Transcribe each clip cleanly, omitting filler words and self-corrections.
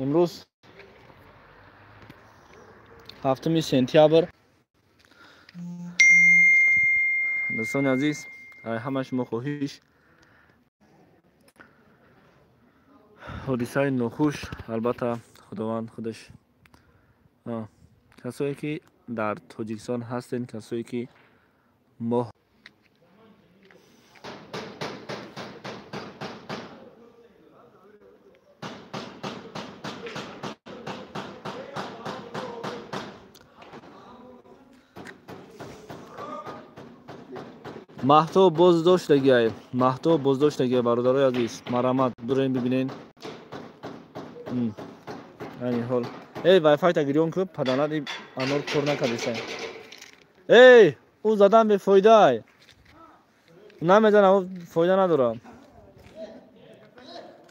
Имрӯз 7 сентябр. Дӯстони азиз, ҳама шумо хоҳиш, ҳодисаи нохуш, албатта Худованд худаш касое ки дар Тоҷикистон ҳастен, касое ки моҳ маҳтоб боздоштагиай, маҳтоб боздоштагиай, бародарои азиз, марҳамат дурен бибинен. Айни ҳол эй вайфайта гирён ку, паданат и анор кор накардисай. Эй, ӯ задан бефоидаай, намезанам, фоида надорам.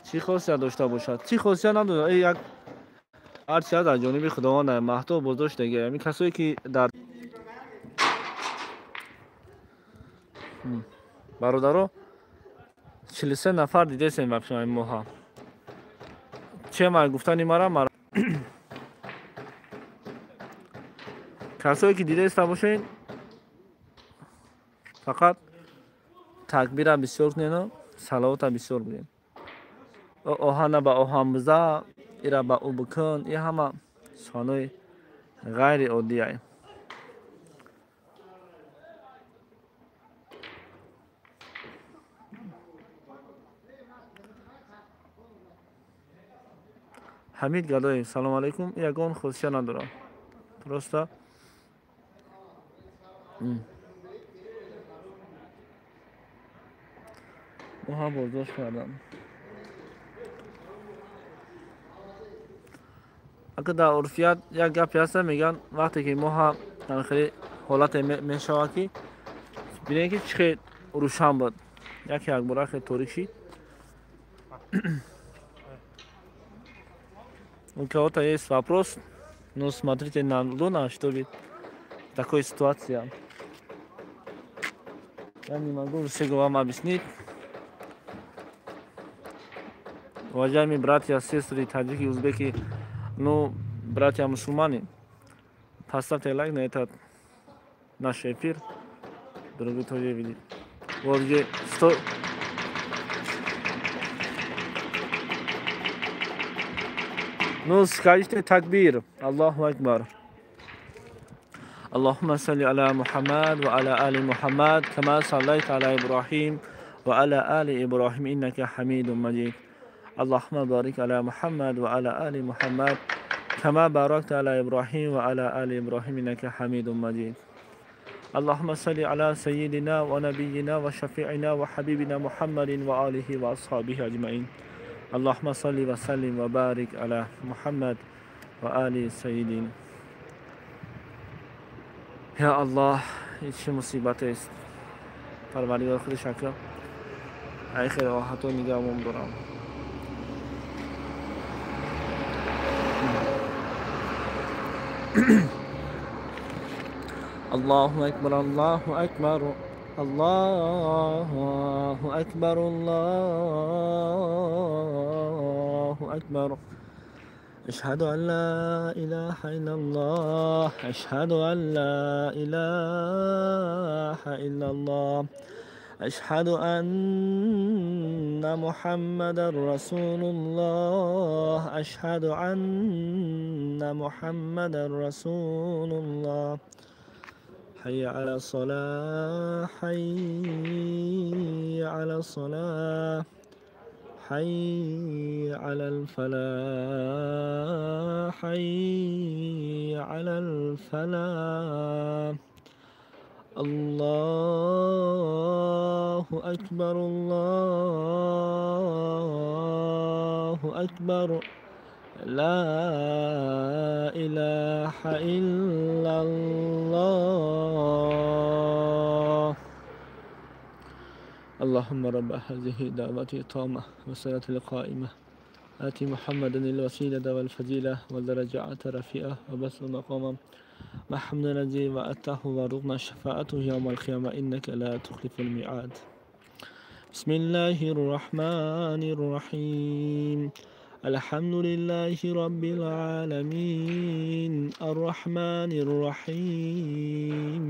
Чӣ хосият дошта бошад, чӣ хосият надорад? Эй, як ҳарчи ҳаст аз ҷониби Худованд. Маҳтоб боздоштагиай. Ҳамин касое ки дар бародаро 43 нафар дидесем вақти моҳа. Че май гуфтани мара касое ки дидаиста бошед, фақат такбира бисёр кунену салавота бисёр бигӯед. Оҳана ба оҳан биза, ира ба ӯ бикун, и ҳама суханои ғайриоддиай. Ҳамид Гадоев, салом алейкум. Ягон хусусият надорам, просто мо ҳам боздошт кардам. Ака, дар урфият як гапе ҳаста, мегӯянд, вақте ки моҳа дар хеле ҳолате мешавад, ки бинед, ки чӣ хел рӯшан буд, яке якбора хел торик шид. У кого-то есть вопрос? Ну, смотрите на Луна, чтобы такой ситуация. Я не могу всего вам объяснить. Уважаемые братья, сестры, таджики, узбеки, ну, братья мусульмане, поставьте лайк на этот наш эфир. Другие тоже видят. Вот где 100. Ну, скажите такбир. Аллаху Акбар. اللهم صل على محمد وعلى آل محمد كما صليت على إبراهيم وعلى آل إبراهيم إنك حميد مجيد. اللهم بارك على محمد وعلى آل محمد كما باركت على إبراهيم وعلى آل إبراهيم إنك حميد مجيد. اللهم صل على سيدنا ونبينا وشفيعنا وحبيبنا محمد وآله وأصحابه أجمعين. اللهم صل وسلم وبارك على محمد وآل سيدنا. Я Аллоҳ, чӣ мусибатест! Парвардигор худи шакр, ай хел роҳатҳо нигаҳбон дорам. Аллоҳу акбар, Аллоҳу акбар, Аллоҳу акбар, Аллоҳу акбар. أشهد أن لا إله إلا الله، أشهد أن لا إله إلا الله، أشهد أن محمدا رسول الله، أشهد أن محمدا رسول الله. حي على الصلاة، حي على الصلاة، حي على الفلاح، حي على الفلاح. الله أكبر، الله أكبر، لا إله إلا الله. اللهم رب هذه الدعوة التامة والصلاة القائمة، آت محمدا الوسيلة والفضيلة والدرجات الرفيعة وبسط مقاما محمود الذي وأتاه وارزقنا شفاعته يوم القيامة إنك لا تخلف الميعاد. بسم الله الرحمن الرحيم. الحمد لله رب العالمين الرحمن الرحيم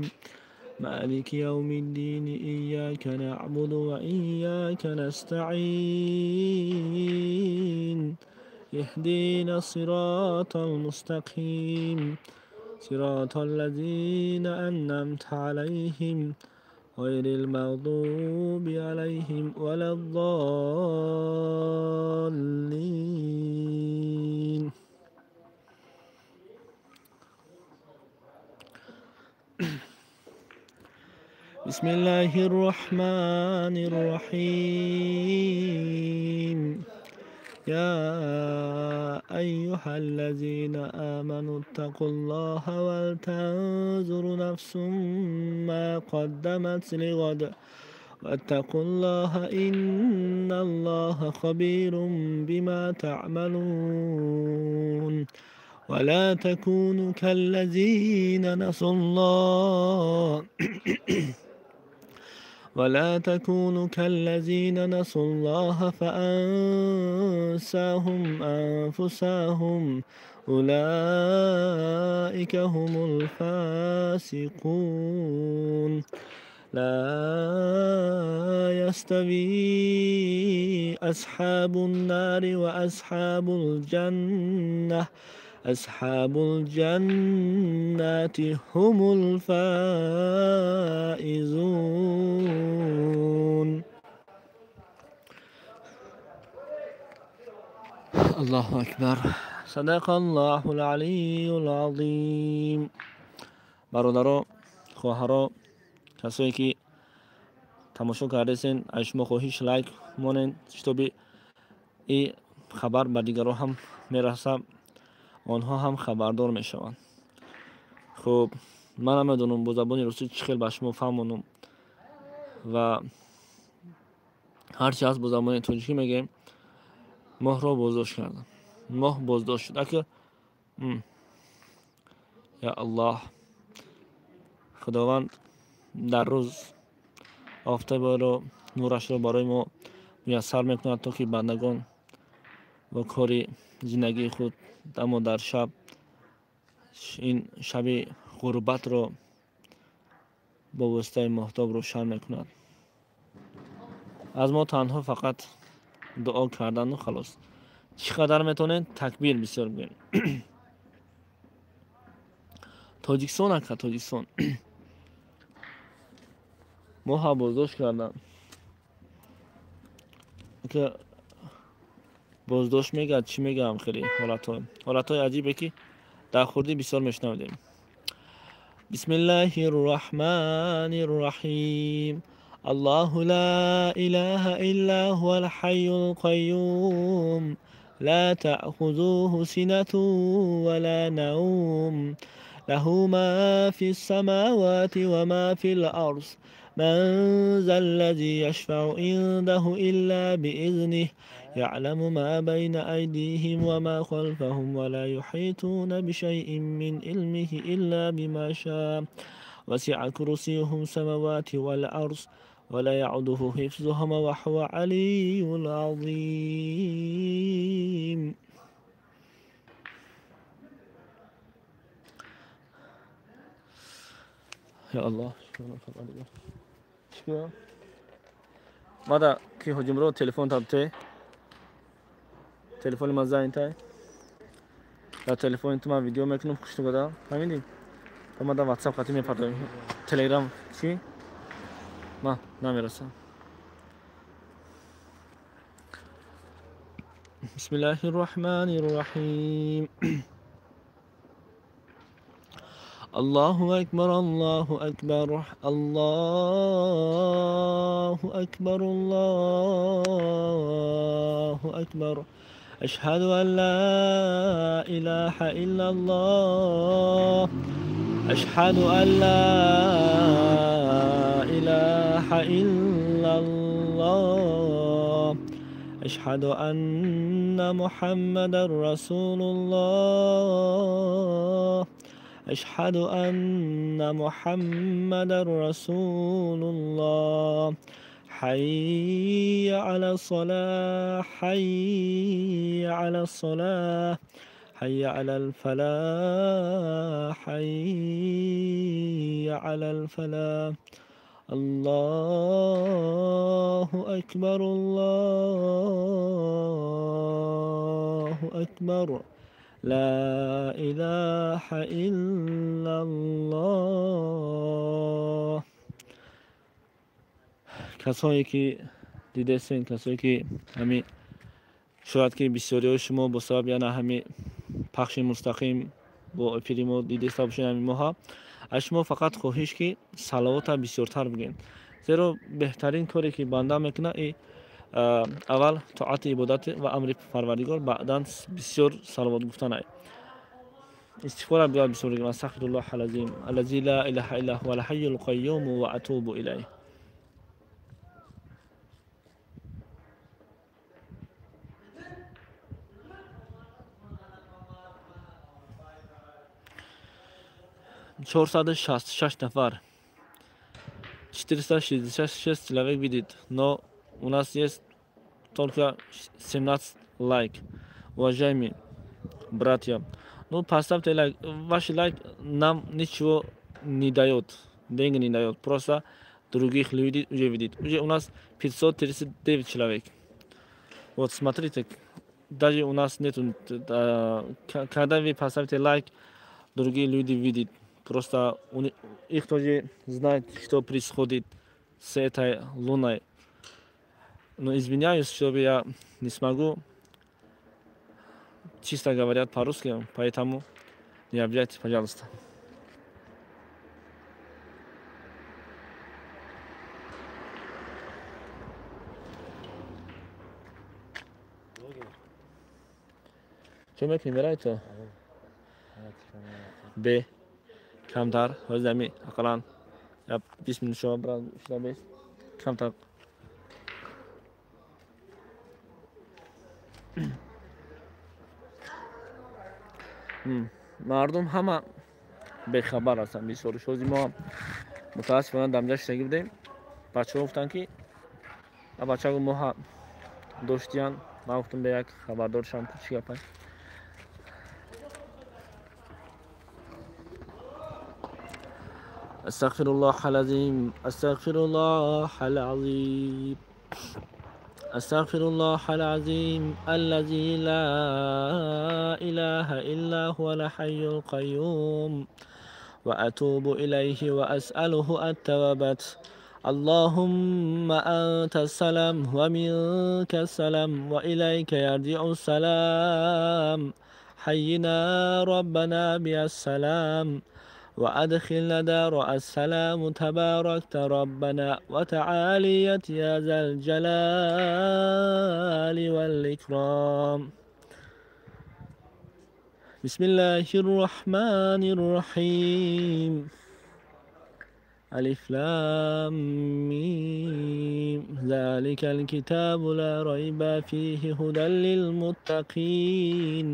مالك يوم الدين إياك نعبد وإياك نستعين اهدنا الصراط المستقيم صراط الذين أنعمت عليهم غير المغضوب عليهم ولا الضالين. بسم الله الرحمن الرحيم. يا أيها الذين آمنوا اتقوا الله ولتنظر نفس ما قدمت لغد واتقوا الله إن الله خبير بما تعملون. ولا تكونوا كالذين نسوا الله ولا تكونوا كالذين نسوا الله فأنساهم أنفسهم أولئك هم الفاسقون. لا يستوي أصحاب النار وأصحاب الجنة أصحاب الجنة هم الفائزون. الله أكبر. صدق الله العلي العظيم. бародаро, хоҳаро, касое ки тамошо кардесен, аз шумо хоҳиш лайк монен, чтобы и хабар ба дигарон ҳам мерасад, онҳо ҳам хабардор мешаванд. Хуб, ман намедонам бо забони русӣ чӣ хел ба шумо фаҳмонам ва ҳарчи ҳаст бо забони тоҷикӣ мегӯем. Моҳро боздошт кардам, моҳ боздошт шуд. Ака я Аллоҳ, Худованд дар рӯз офтобро нурашро барои мо муяссар мекунад, то ки бандагон бо кори зиндагии худ, аммо дар шаб ин шаби ғурбатро бо воситаи моҳтоб рӯшан мекунад. Аз мо танҳо фақат дуо кардану халос. Чӣ қадар метавонед такбир бисёр бигӯем. Тоҷикистон ака, Тоҷикистон моҳа боздошт кардам. Боздошт мегӯяд, чӣ мегӯям, хеле ҳолатҳои аҷибе ки дар хурдӣ бисёр мешунавидем. Бисмиллаҳи рраҳмани рраҳим. Аллоҳу ла илаҳа илла ҳувал ҳайюл қайюм ла таъхузуҳу синатун ва ла навм лаҳу ма фис самавати ва ма фил арз من ذا الذي يشفع عنده إلا بإذنه يعلم ما بين أيديهم وما خلفهم ولا يحيطون بشيء من علمه إلا بما شاء وسع كرسيه السماوات والأرض ولا يعوده حفظهما وهو علي العظيم. يا الله شكرا. ماذا كي هجمرو تليفون تابتي تليفون ما زين تاي لا تليفون تو ما فيديو میکنم خوش نگدا فهمیدی؟ ما دا واتساپ قطعی میپردازیم تلگرام چی؟ ما نمیرسم. بسم الله الرحمن الرحیم. الله أكبر الله أكبر الله أكبر الله أكبر أشهد أن لا إله إلا الله أشهد أن لا إله إلا الله أشهد أن محمدا رسول الله أشهد أن محمدا رسول الله حي على الصلاة، حي على الصلاة، حي على الفلاح، حي على الفلاح. الله أكبر، الله أكبر، لا إله إلا الله. Касое ки дидесен, касое ки ҳами шояд ки бисёриҳои шумо бо сабаби ана ҳами пахши мустақим бо эфири мо дидеста бошед ҳами моҳа, аз шумо фақат хоҳиш ки салавота бисёртар бигӯем, зеро беҳтарин коре ки банда мекунад и аввал тоати ибодат ва амри Парвардигор, баъдан бисёр салавот гуфтан. Истиғфора бояд бисёр бигӯем. Астағфируллоҳ алазим аллази ла илаҳа илла ҳувал ҳайюл қайюм ва атубу илайҳ. 466 нафар, 466 человек видит, но у нас есть только 17 лайк. Уважаемые братья, ну поставьте лайк. Ваш лайк нам ничего не дает, деньги не дает, просто других людей уже видит. Уже у нас 539 человек. Вот смотрите, даже у нас нету, когда вы поставите лайк, другие люди видят. Просто их тоже знают, что происходит с этой луной. Но извиняюсь, что я не смогу чисто говорят по-русски, поэтому не обижайтесь, пожалуйста. Чё мекунӣ, мерай то? Бе камтар, ҳозир ами ақаллан я 20 минут шумо брат шуда бес камтар. Мардум ҳама бехабар ҳастанд бисёриш. Ҳозир мо мутаассифона дамҷа шиштагӣ будем, бачаҳо гуфтанд ки бачаҳо моҳа доштиян, ман гуфтам бе як хабардор шам ки чӣ гапай. أستغفر الله العظيم، أستغفر الله العظيم، أستغفر الله العظيم الذي لا إله إلا هو الحي القيوم وأتوب إليه وأسأله التوبة. اللهم أنت السلام ومنك السلام وإليك يرجع السلام، حينا ربنا بالسلام وأدخلنا دار السلام، تباركت ربنا وتعاليت يا ذا الجلال والإكرام. بسم الله الرحمن الرحيم. ألف لام ميم، ذلك الكتاب لا ريب فيه هدى للمتقين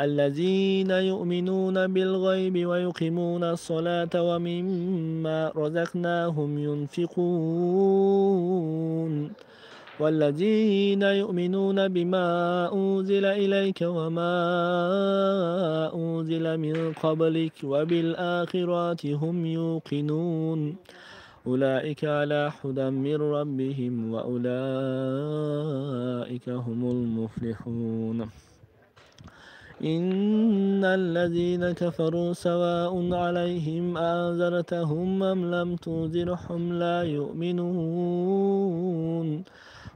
الذين يؤمنون بالغيب ويقيمون الصلاة ومما رزقناهم ينفقون والذين يؤمنون بما أنزل إليك وما أنزل من قبلك وبالآخرة هم يوقنون أولئك على هدى من ربهم وأولئك هم المفلحون. إن الذين كفروا سواء عليهم أنذرتهم أم لم تنذرهم لا يؤمنون.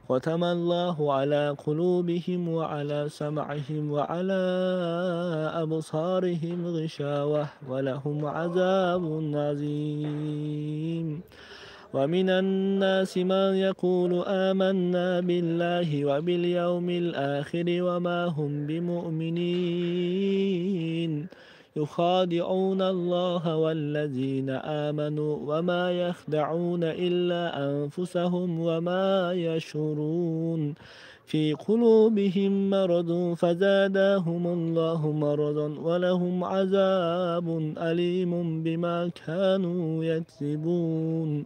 ختم الله على قلوبهم وعلى سمعهم وعلى أبصارهم غشاوة ولهم عذاب عظيم. ومن الناس من يقول آمنا بالله وباليوم الآخر وما هم بمؤمنين يخادعون الله والذين آمنوا وما يخدعون إلا أنفسهم وما يشعرون. في قلوبهم مرض فزادهم الله مرضا ولهم عذاب أليم بما كانوا يكذبون.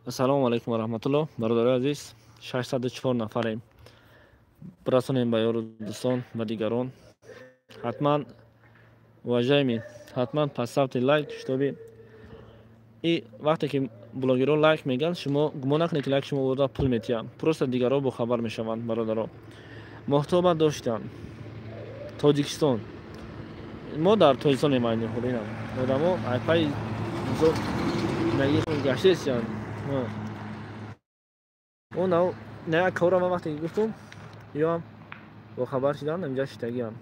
Ассалому алайкум ва раҳматуллоҳ. Бародарои азиз, 604 нафарем. Бирасонем ба ёру дӯстон ва дигарон. Ҳатман, уважаемый, ҳатман поставьте лайк, чтобы и вақте ки блогерҳо лайк мегӯянд, шумо гумон накунед, ки лайк шумо оварда пул метиҳанд. Просто дигарҳо бохабар мешаванд, бародаро. Моҳтоба доштанд. Тоҷикистон. Мо дар Тоҷикистонем айни ҳол, инам. Одамо айпай гаштесиянд. О нав на як кора ман вақте ки гуфтум, ёам бохабар шуданд, инҷа шитагиам.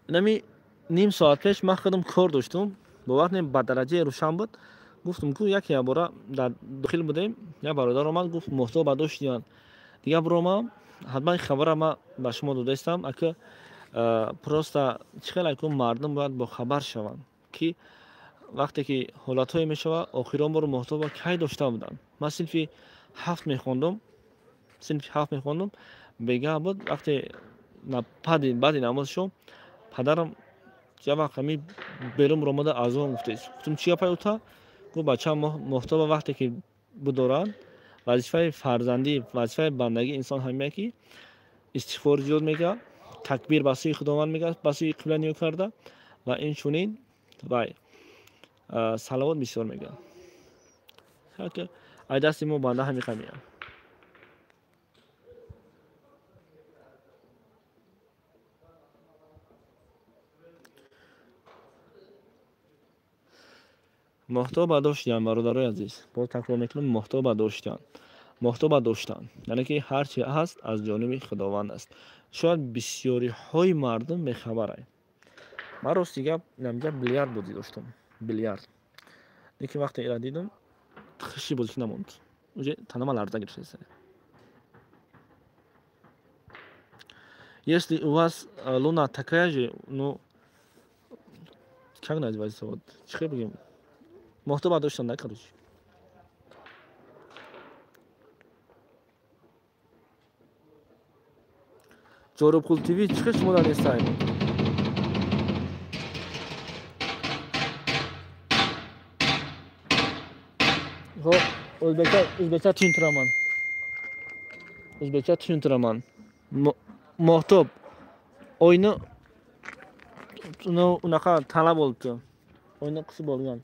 Нами ним соат пеш ман худам кор доштум, бовар не, ба дараҷаи рӯшан буд. Гуфтум ку яке якбора дар дохил будем, як бародар омад, гуфт моҳтоба доштиянд. Дигар биромам, ҳатман хабара ман ба шумо додаистам, ака просто чӣ хел аку мардум бояд бохабар шаванд, ки вақте ки ҳолатҳое мешавад, охирон бор моҳтоба кай дошта буданд. Ман синфи ҳафт мехондум, синфи ҳафт мехондум, бегаҳ буд, вақте баъди намозшо падарам як вақт ҳами берун омада азон гуфтест. Гуфтум чӣ гапай ута? Гуфт бачаам, моҳтоба вақте ки бидоранд, вазифаи фарзандӣ, вазифаи бандагии инсон ҳамия ки истиғфор зиёд мегӯяд, такбир ба сӯи Худованд мегӯяд, ба сӯи қибла ниё карда ва инчунин вай салавот бисёр мегӯяд. Ай дасти мо банда ҳамиқа меяд. Моҳтоба доштиянд, бародарои азиз. Боз такрор мекунам, моҳтоба доштиянд. Моҳтоба доштанд. Яъне ки ҳар чи ҳаст аз ҷониби Худованд аст. Шояд бисёриҳои мардум бехабаранд. Ман рости гап инамҷа билярд бозӣ доштам. Билярд. Лекин вақте ира дидам, хиши бозӣ намонд. Уже танама ларза гирифтааст. Если у вас луна такая же, ну как называется, вот, чӣ бигем? Моҳтоба доштан, да, короче. Ҷорубқул ТВ, чӣ хел шумо дар нестаем? Хоб, o'zbekcha tushuntiraman. O'zbekcha tushuntiraman. Моҳтоб oyni unaqa talab bo'libdi. Oyni qisib olgan.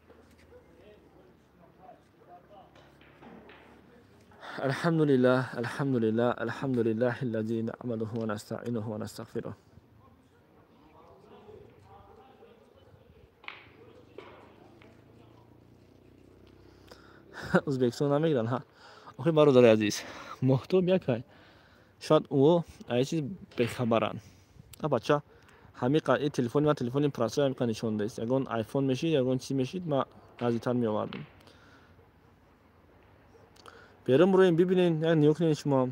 Alhamdulillah, alhamdulillah, alhamdulillahillazi na'maduhu va nasta'inuhu va nastag'firuh. O'zbekiston namegirан, ha. Охи бародари азиз, моҳтоб якай. Шояд ӯ аз чиз бехабаранд. А бача, ҳамиқа и телефони ман телефони простой ҳамиқа нишон додааст. Ягон iPhone мешид, ягон чиз мешид, ман наздиктар меовардам. Берун бироем, бибинед, як нигоҳ кунед шумо.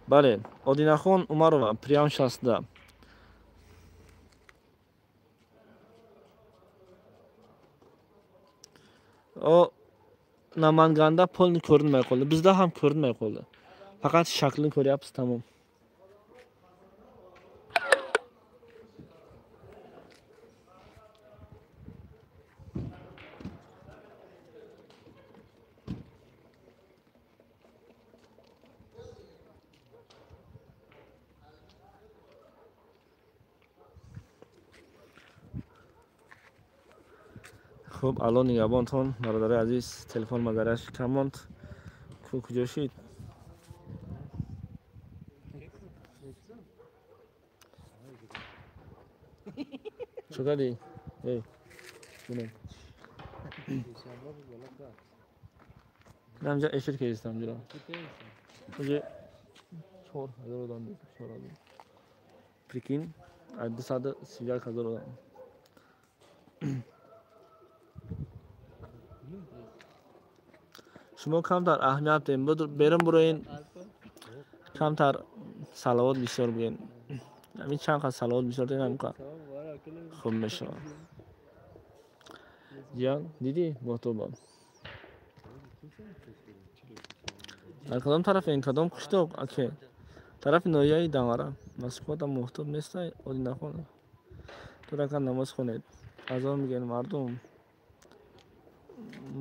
Бале, Одинахон Умарова, прям 62. О Namanganda polni ko'rinmay qoldi. Bizda ham ko'rinmay qoldi. Faqat shaklini ko'ryapsiz, tamom. Хуб, алло нигаҳбонтон, бародарои азиз, телефон мадараш кам монд. Ку куҷо шид? Чӣ кардӣ? Эй, бинем. Намҷа эфир кардистам ҷура. Уже 4000 одам буд, 4000. Прикинь, 231 000 одам. Шумо камтар аҳамият диҳем, берун бироен, камтар салавот бисёр бигӯен. Ҳамин чанд қад салавот бисёр диҳем, ҳамин қад Хуб мешавад. Ҷиян, дидӣ моҳтоба? Дар кадом тараф ин кадом қиштоқ аке? Тарафи ноҳияи Данғара. Москвада моҳтоб нестай, Одинахон. Ду ракат намоз хонед. Азон мегӯянд мардум.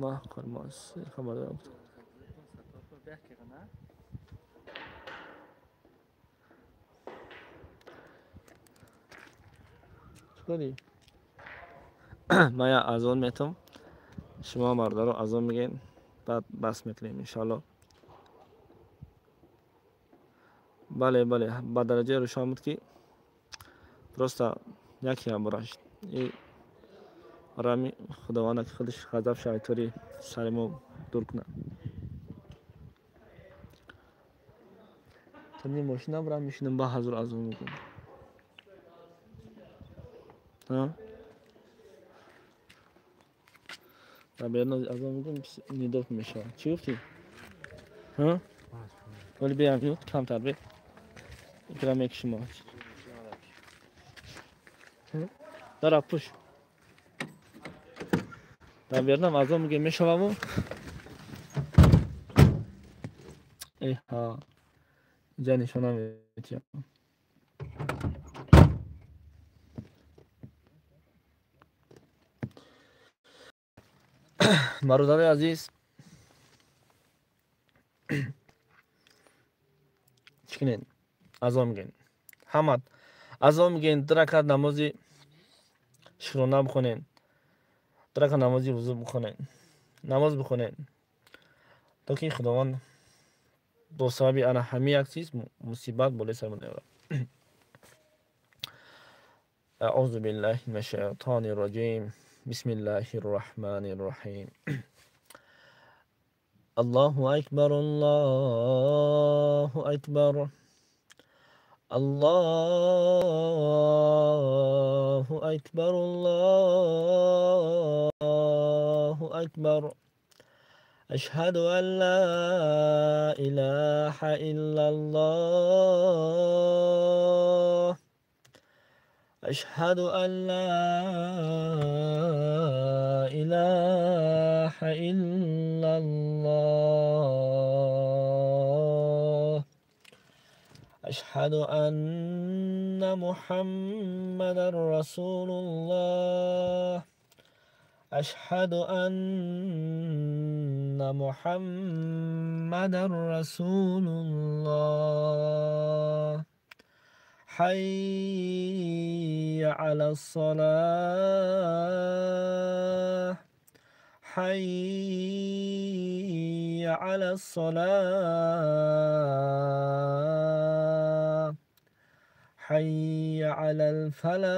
Маҳ қармас хабардор. Чикори? Ман як азон метам. Шумо бародаро азон мегӯед, баъд бас мекунем иншоалло. Бале, бале, ба дараҷаи рӯшан буд ки просто яке ҳамбораш. И рами Худованда ки худаш ғазаб шайтори сари мо дур кунад. Тани мошина брам мешинам ба ҳазур азон мекунам. Ҳа? Дар берун азон мекунам нидоф мешавад. Чӣ гуфтӣ? Ҳа? Вале биям камтар бе. Икра мекушим. Дара пуш. Дар берунам азон мегӯем мешаваму. Эҳа. Инҷа нишона метиҳам. Бародарои азиз, чӣ кунед? Азон мегӯед. Ҳамат азон мегӯед, ду ракат намози шукрона бихонед, ду ракат намози вузӯ бихонед, намоз бихонед, то ки Худованд бо сабаби ана ҳамин як чиз мусибат болои сари мо наёрад. Аъузу биллаҳи минаш шайтони раҷим. Бисмиллаҳи рраҳмани рраҳим. Аллоҳу акбар, Аллоҳу акбар, Аллоҳу акбар, Аллоҳу акбар. Ашҳаду ан ла илаҳа иллаллоҳ. Ашҳаду ан ла илаҳа иллаллоҳ. Ашҳаду анна Муҳаммадан расулуллоҳ. Ашҳаду анна Муҳаммадан расулуллоҳ. Ҳайя алас-салоҳ. Ҳайя алас-салоҳ. Ҳайя алал-фалоҳ.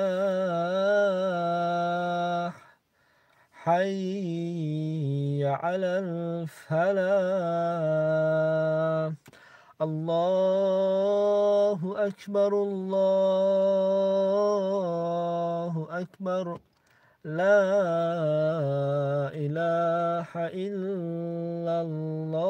Ҳайя алал-фалоҳ. Аллоҳу акбар, Аллоҳу акбар. Ла илаҳа иллаллоҳ.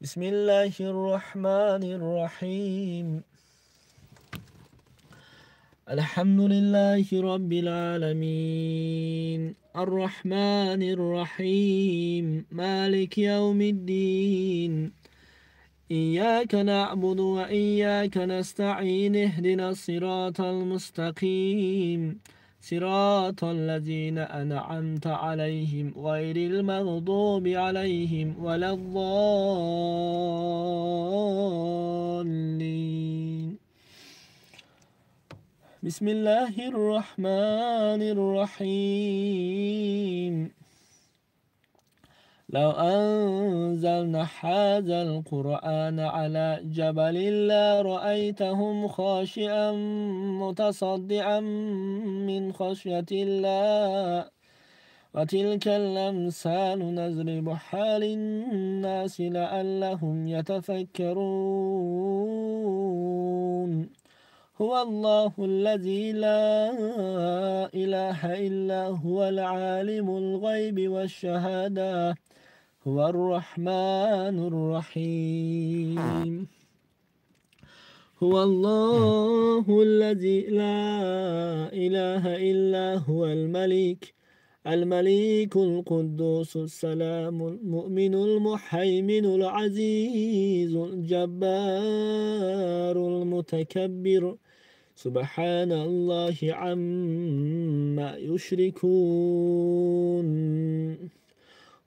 Бисмиллаҳи рраҳмани рраҳим. Алҳамду лиллаҳи роббил оламин. Арраҳмани рраҳим. Малики явмиддин. Ияка наъбуду ва ияка настаъин. Иҳдинас сиротал мустақим. Сиротал лазина анъамта алайҳим ғайрил мағдуби алайҳим валаззоллин. Бисмиллаҳи рраҳмани рраҳим. لو أنزلنا هذا القرآن على جبل لرأيتهم خاشعا متصدعا من خشية الله وتلك الأمثال نضربها للناس لعلهم يتفكرون. هو الله الذي لا إله إلا هو العالم الغيب والشهادة هو الرحمن الرحيم. هو الله الذي لا إله إلا هو الملك الملك القدوس السلام المؤمن المحيمن العزيز الجبار المتكبر سبحان الله عما يشركون.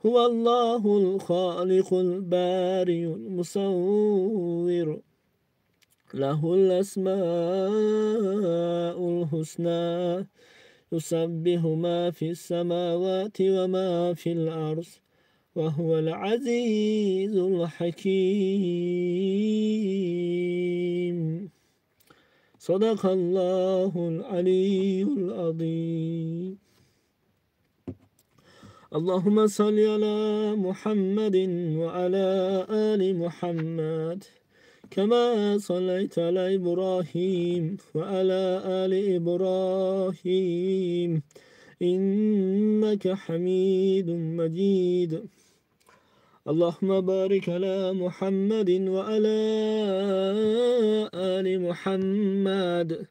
هو الله الخالق البارئ المصور له الأسماء الحسنى يسبح ما في السماوات وما في الأرض وهو العزيز الحكيم. صدق الله العلي العظيم. اللهم صل على محمد وعلى آل محمد كما صليت على إبراهيم وعلى آل إبراهيم إنك حميد مجيد. اللهم بارك على محمد وعلى آل محمد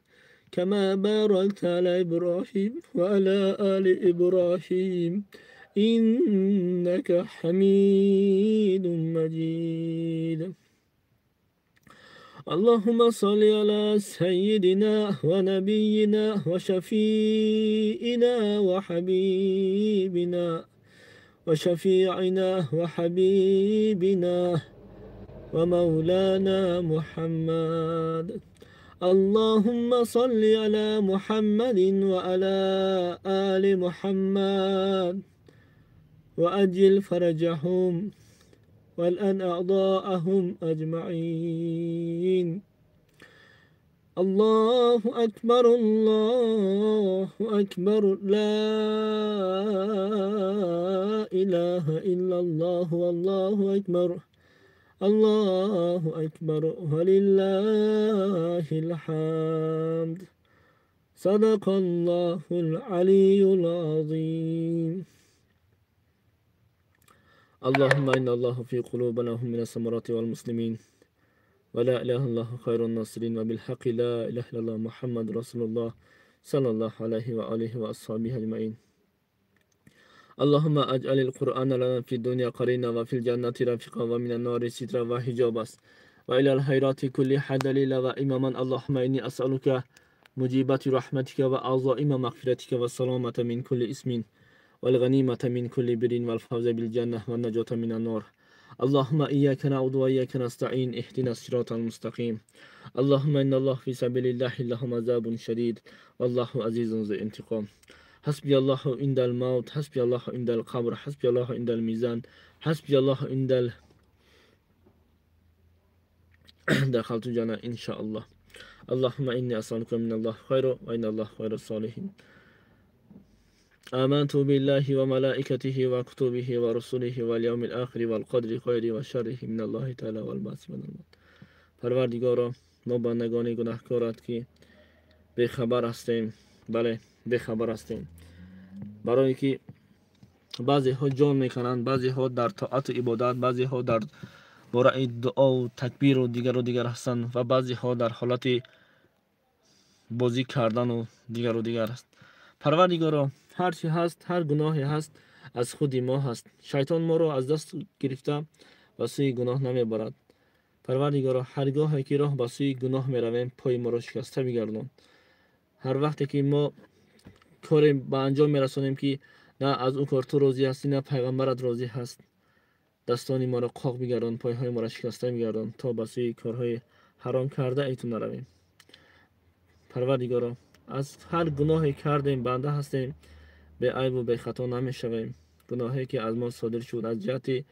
كما باركت على إبراهيم وعلى آل إبراهيم إنك حميد مجيد. اللهم صل على سيدنا ونبينا وشفيئنا وحبيبنا وشفيعنا وحبيبنا ومولانا محمد. اللهم صل على محمد وعلى آل محمد وأجل فرجهم والآن أعضاءهم أجمعين. الله أكبر الله أكبر لا إله إلا الله والله أكبر الله أكبر ولله الحمد. صدق الله العلي العظيم. اللهم إن الله في قلوبنا هم من الثمرات والمسلمين ولا إله إلا الله خير الناصرين وبالحق لا إله إلا الله محمد رسول الله صلى الله عليه وآله وأصحابه أجمعين. اللهم أجعل القرآن لنا في الدنيا قرينا وفي الجنة رفيقا ومن النار سترا وحجابا وإلى الخيرات كلها دليلا وإماما. اللهم إني أسألك مجيبات رحمتك وعظائم مغفرتك والسلامة من كل اسم والغنيمة من كل بر والفوز بالجنة والنجاة من النار. اللهم إياك نعبد وإياك نستعين اهدنا الصراط المستقيم. اللهم إن الله في سبيل الله لهم عذاب شديد والله عزيز ذو انتقام. حسبي الله عند الموت حسبي الله عند القبر حسبي الله عند الميزان حسبي الله عند دخلت الجنة إن شاء الله. اللهم إني أسألك من الله خير وإن الله خير الصالحين. آمنت بالله وملائكته وكتبه ورسله واليوم الآخر والقدر خيره وشره من الله تعالى والبعث من الموت. پروردگارا ما بندگان گناهکارت که بیخبر هستیم، بله بیخبر هستیم، برای که بعضی ها جان میکنند، بعضی ها در طاعت و عبادت، بعضی ها در برای دعا و تکبیر و دیگر و دیگر هستند و بعضی ها در حالت بازی کردن و دیگر و دیگر است. پروردگارا هر چی هست، هر گناهی هست از خود ما هست. شیطان ما رو از دست گرفته و سوی گناه نمیبرد. پروردگارا هرگاه که راه به سوی گناه میرویم پای ما رو شکسته میگردان. هر وقتی که ما کاری به انجام میرسانیم که نه از او کار تو راضی هستی نه پیغمبرت راضی هست، دستان ما را قاق میگردان، پایهای ما را شکسته میگردان تا به سوی کارهای حرام کرده ای تو نرویم. پروردگارا از هر گناهی کردیم بنده هستیم، به عیب و به خطا نمیشویم. گناهی که از ما صادر شد از جهت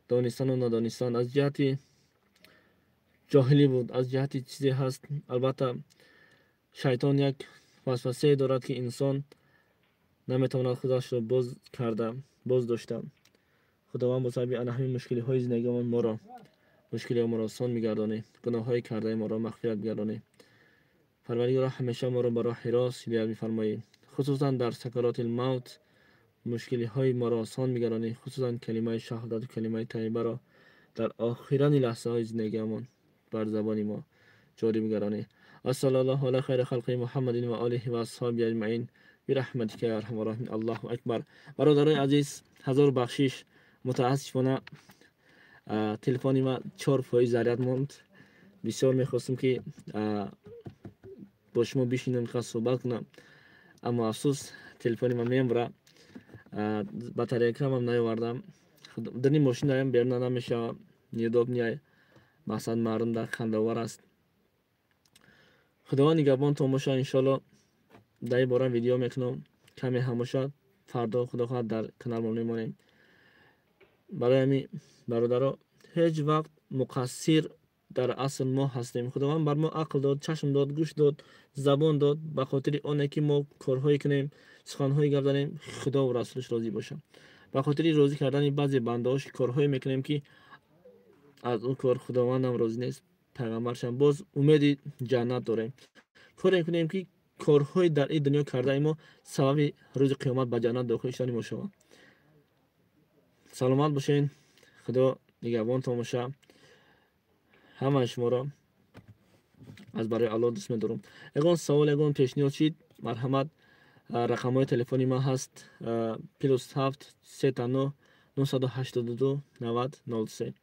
دانستن و نادانستن، از جهت جاهلی بود، از جهت چیزی هست. البته شیطان یک وسوسه دارد که انسان نمیتواند خودش را باز کرده باز داشته. خداوند با سبب ان همین مشکلی های زندگیمان ما را مشکلی ما را آسان میگردانه، گناه های کرده ما را مغفرت میگردانه. پروردگارا همیشه ما را به راه راست هدایت میفرمایید، خصوصا در سکرات الموت مشکلی های ما را آسان میگردانه، خصوصا کلمه شهادت و کلمه طیبه را در آخرین لحظه های زندگیمان بر زبان ما ҷорӣ бигардонӣ. Ва саллаллоҳу ала хайри халқи Муҳаммадин ва олиҳи ва асҳоби аҷмаин бирахматика я арҳамар роҳимин. Аллоҳу акбар. Бародарони азиз, ҳазор бахшиш, мутаассифона телефони ма 4% заряд монд. Бисёр мехостам ки бо шумо бишинам, суҳбат кунам, аммо афсӯс, телефони ма мембура, батарейкамам наёвардам. Дини мошинаям берун намешавам, неудобный, мақсад мардум дар хандаовар аст. Худованд нигаҳбонтон бошад. Иншоалло дар ин бора видео мекунам, каме ҳам бошад, фардо худо хоҳад дар каналмон мемонем. Барои ҳамин бародаро, ҳеҷ вақт муқассир дар асл мо ҳастем. Худованд бар мо ақл дод, чашм дод, гӯш дод, забон дод, ба хотири оне ки мо корҳое кунем, суханҳое гап занем, Худову расулаш розӣ бошад. Ба хотири розӣ кардани баъзе бандаҳош корҳое мекунем, ки аз он кор Худовандам розӣ нест, пайғамбаршам. Боз умеди ҷаннат дорем. Коре кунем, ки корҳои дар ин дунё кардаи мо сабаби рӯзи қиёмат ба ҷаннат дохил шудани мо шавад. Саломат бошед, Худо нигаҳбонтон бошад. Ҳамаи шуморо аз барои Аллоҳ дӯст медорам. Ягон савол, ягон пешниҳод шид, марҳамат, рақамҳои телефони ман ҳаст +7 39 982 90 03.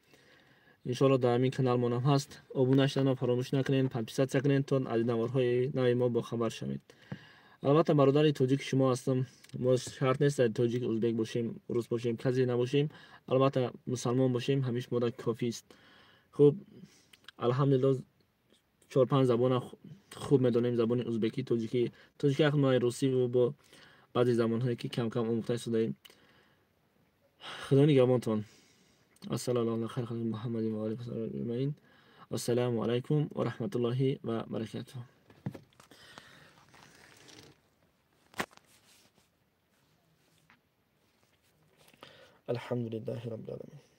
Иншоалло дар ҳамин каналмонам ҳаст. Обуна шуданро фаромӯш накунед, подписаться кунед, то аз наворҳои нави мо бохабар шавед. Албатта бародари тоҷики шумо ҳастам. Мо шарт нест тоҷик, узбек бошем, рус бошем, касе набошем, албатта мусалмон бошем, ҳамиш мода кофист. Хуб, алҳамдулилло, 4-5 забона хуб медонем: забони узбекӣ, тоҷикӣ, тоҷикӣ ақлмаи, русӣ бо баъзе забонҳое ки кам-кам омӯхта истодаем. Худо нигаҳбонтон. Ассалому ала хайри халқи Муҳаммадин ва олиҳи ва саҳбиҳи аҷмаин. Вассалому алайкум ва раҳматуллоҳи ва баракатуҳ. Алҳамдулиллаҳи роббил оламин.